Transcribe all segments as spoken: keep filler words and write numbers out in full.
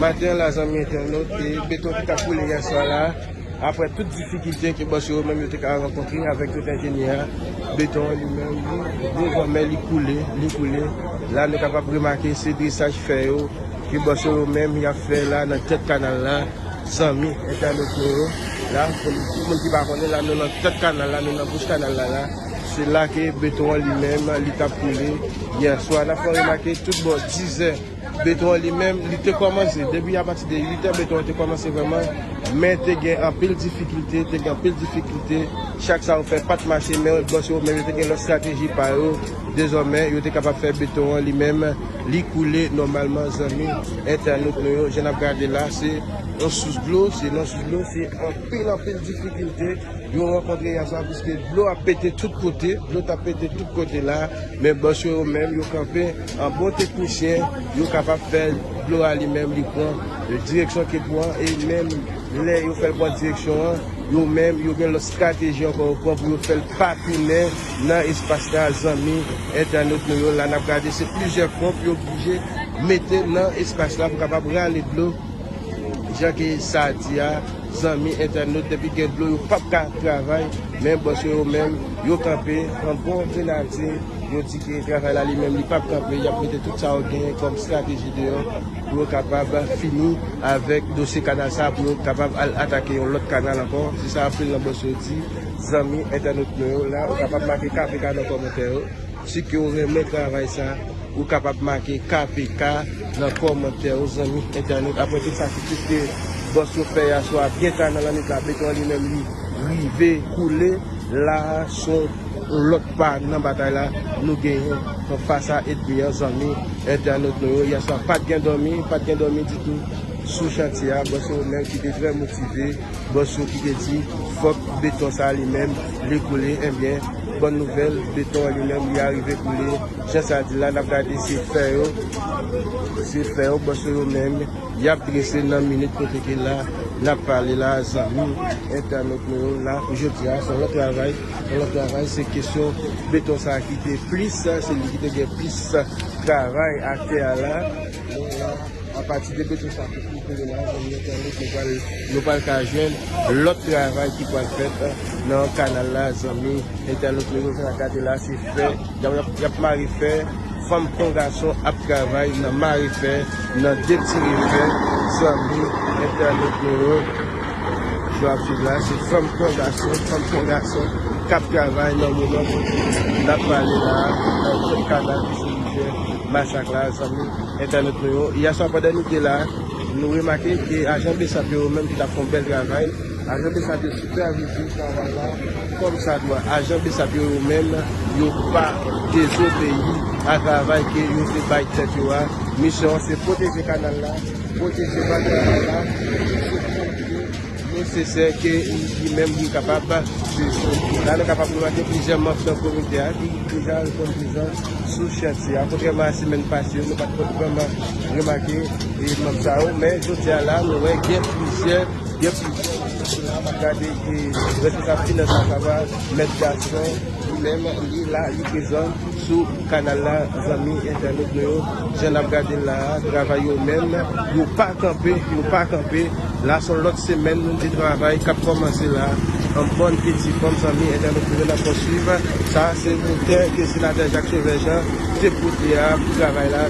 Maten an la, zanmi entènot, e beton ki t ap koule yè swa la, apre tout difikilte ke bòs yo menm yo te ka rankontre avèk tout enjenyè a, beton an li menm, li, dezòmè li koule, li koule. La, nou kapab remake se dresaj fè yo ke bòs yo menm y ap fè la nan tèt kanal la, zanmi entènot nou yo. La, pou tout moun ki pa konnen, la, nou nan tèt kanal la, nou nan bouch kanal la, la. Se la ke beton an li menm, li t ap koule yè swa. N ap fè w remake tout bò dizè. Beton an li menm, li te kòmanse. Depi apati de uit è, beton an te kòmanse vrèman. Men te gen anpil difikilte, te gen anpil difikilte. Chak sa yo fè pa t mache, men bòs yo menm, yo te gen lòt estrateji pa yo. Dezòmè, yo te kapab fè beton an li menm, li koule nòmalman, zanmi entènot nou yo. Jan n ap gade la, se yon sous dlo, se yon sous dlo, se anpil, anpil difikilte yo rankontre yè swa, piske dlo ap pete tout kote, dlo t ap pete tout kote la, men bòs yo, yo menm, yo kanpe an bon teknisyen, yo kapab fè dlo a li menm, li pran direksyon ke pran, e menm lè yo fè l pran direksyon an, yo menm, yo gen lòt estrateji ankò yo pran pou yo fè l pa tounen nan espas la, zanmi entènot nou yo. La, n ap gade, se plizyè ponp yo oblije mete nan espas la pou kapab rale dlo. Jan ke sa di a, zanmi entènot, depi gen dlo, yo p ap ka travay, men bòs yo, yo menm, yo kanpe an bon grenadye, yo di ke travay la li menm, li p ap kanpe, y ap mete tout sa yo genyen kòm estrateji deyò pou yo kapab fini avèk dosye kanal sa, pou yo kapab al atake yon lòt kanal ankò. Se sa anpil nan bòs yo di, zanmi entènot nou yo. La, ou kapab make K P K nan kòmantè yo. Si ke w renmen travay sa, ou kapab make K P K nan kòmantè yo, zanmi entènot. Apre tout sakrifis ke bòs yo fè yè swa, byen ta nan lannwit la, beton an li menm li rive koule. La, se yon lòt pa nan batay la nou genyen fas a ènmi an, zanmi entènot nou yo. Yè swa, pa t gen dòmi, pa t gen dòmi ditou sou chantye a. Bòs yo menm ki te trè motive, bòs yo ki te di, fòk beton sa li menm, li koule. Ebyen, bòn nouvèl, beton an li menm, li arive koule. Jan sa di la, n ap gade se fè yo, se fè yo, bòs yo menm, y ap drese nan minit kote ke la, n ap pale la, zanmi entènot nou yo la, pou jodi a, se yon lòt travay, se yon lòt travay, se kesyon beton sa ki te plis, se li ki te gen plis travay atè a la. Bon, la, apati de beton sa ki fin koule la, zanmi entènot, nou pral, nou pral ka jwenn lòt travay ki pral fèt nan kanal la, zanmi entènot nou yo. Jan n ap gade la, se fè, y ap, y ap, y ap mare fè, fanm kon gason ap travay nan mare fè, nan detire fè, zanmi entènot nou yo. Jan w ap swiv la, se fanm kon gason, fanm kon gason k ap travay nan moman kote n ap pale la, nan zòn kanal ki se rijè Masak la, zanmi entènot nou yo. Yè swa pandan nou te la, nou remake ke ajan BSAP yo menm ki t ap fè yon bèl travay. Ajan BSAP yo sipèvize travay la kòmsadwa. Ajan BSAP yo, yo menm, yo pa dezobeyi a travay ke yo te bay tèt yo a. Misyon an se pwoteje kanal la, pwoteje batay la, se pwoteje nesesè ke li menm li kapab swiv. La, nou kapab remake plizyè manm nan komite a ki deja reponn prezan sou chantye a. Kontrèman a semèn pase yo, nou pa t vrèman remake e manm sa yo, men jodi a la, nou wè gen plizyè, gen plizyè, n ap gade e responsab finans la, sa va, mèt gason, li menm, li la, li prezan sou kanal la, zanmi entènot nou yo. Jan n ap gade l la a, travay yo menm, yo pa kanpe, yo pa kanpe. La, se yon lòt semèn de travay k ap kòmanse la, an bòn e di fòm, zanmi entènot nou yo, n ap pòswiv. Sa a, se motè ke senatè Jacques Sauveur Jean te pote a pou travay la.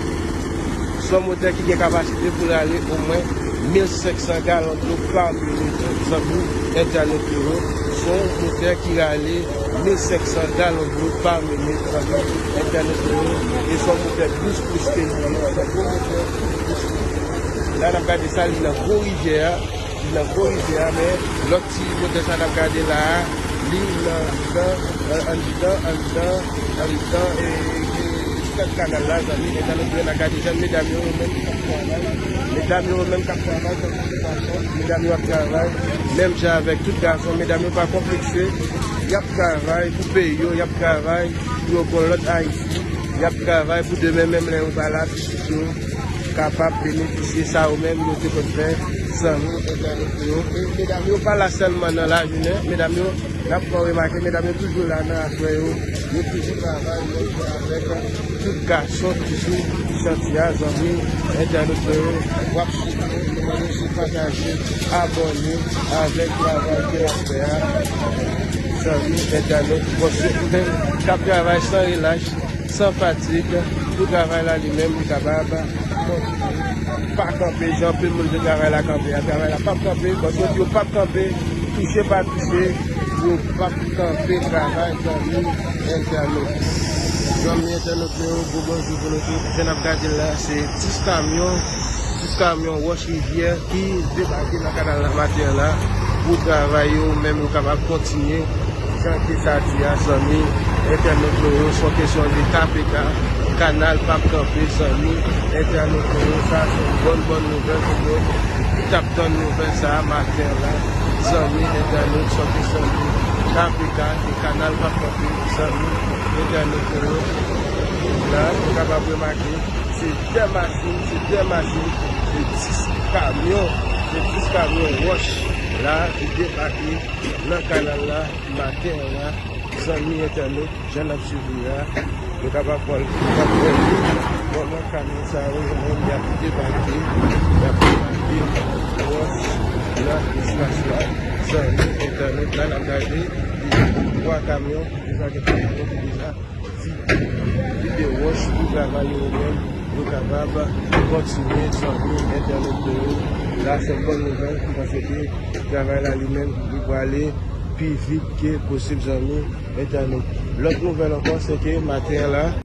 Se yon motè ki gen kapasite pou l rale omwen mil senk san galon dlo pa minit, zanmi entènot yo. Se yon motè ki rale mil senk san galon dlo pa minit, zanmi entènot yo. E se yon motè douz plis ke li ye, se yon gwo motè douz plis. La, n ap gade sa, li nan gwo rivyè a, li nan gwo rivyè a, men lòt ti motè sa n ap gade la a, li nan, nan, an, anndan, anndan, anndan, e, e, e, tèt kanal la, zanmi entènot yo, n ap gade jèn medam yo, yo menm k ap travay. Medam yo, yo menm k ap travay, tankou tout gason. Medam yo ap travay, menm jan avèk tout gason. Medam yo pa konplekse. Y ap travay pou peyi yo, y ap travay pou yo gon lòt Ayiti. Y ap travay pou demen, menm lè yo pa la, pitit yo, kapab benefisye sa yo menm yo te konn fè, zanmi entènot yo. E medam yo pa la sèlman nan lajounen, medam yo, n ap fè w remake, medam yo toujou la nan aswè yo, yo toujou travay menm jan avèk tout gason ki sou chantye a, zanmi entènot yo, w ap swiv nou, nou mande w sou pataje, abòne avèk travay ke n ap fè a, zanmi entènot, paske nou menm k ap travay san relach, san fatig, pou travay la li menm li kapab kontinye, pa kanpe, jan anpil moun di travay la kanpe a, travay la p ap kanpe, paske yo p ap kanpe, touche pa touche, yo p ap kanpe travay, zanmi entènot. Zanmi entènot yo, gwo bonjou pou nou tout. Jan n ap gade l la, se dis kamyon, dis kamyon wòch rivyè ki debake nan kanal la maten an la pou travay yo menm yo kapab kontinye. Jan ke sa di a, zanmi entènot nou yo, se yon kesyon de K P K, kanal p ap kanpe, zanmi entènot nou yo, sa se yon bòn, bòn nouvèl pou nou ki t ap tann nouvèl sa a maten an la, zanmi entènot, se yon kesyon de K P K, ke kanal p ap kanpe, zanmi entènot nou yo. La, nou kapab remake, se de machin, se de machin, se dis kamyon, se dis kamyon wòch la ki debake nan kanal la maten an la, zanmi entènot, jan n ap swiv li a, nou kapab pran l, nou kapab wè li, kòman kamyon sa yo, yo menm, y ap debake, y ap debake wòch nan espas la, zanmi entènot, la n ap gade, deja twa kamyon, deja gen twa kamyon ki deja vide wòch pou travay yo menm, yo kapab kontinye, zanmi entènot yo. La, se yon bòn nouvèl, ki panse ke travay la li menm, li prale pi vit ke posib, zanmi entènot. Lòt nouvèl ankò, se ke maten an la,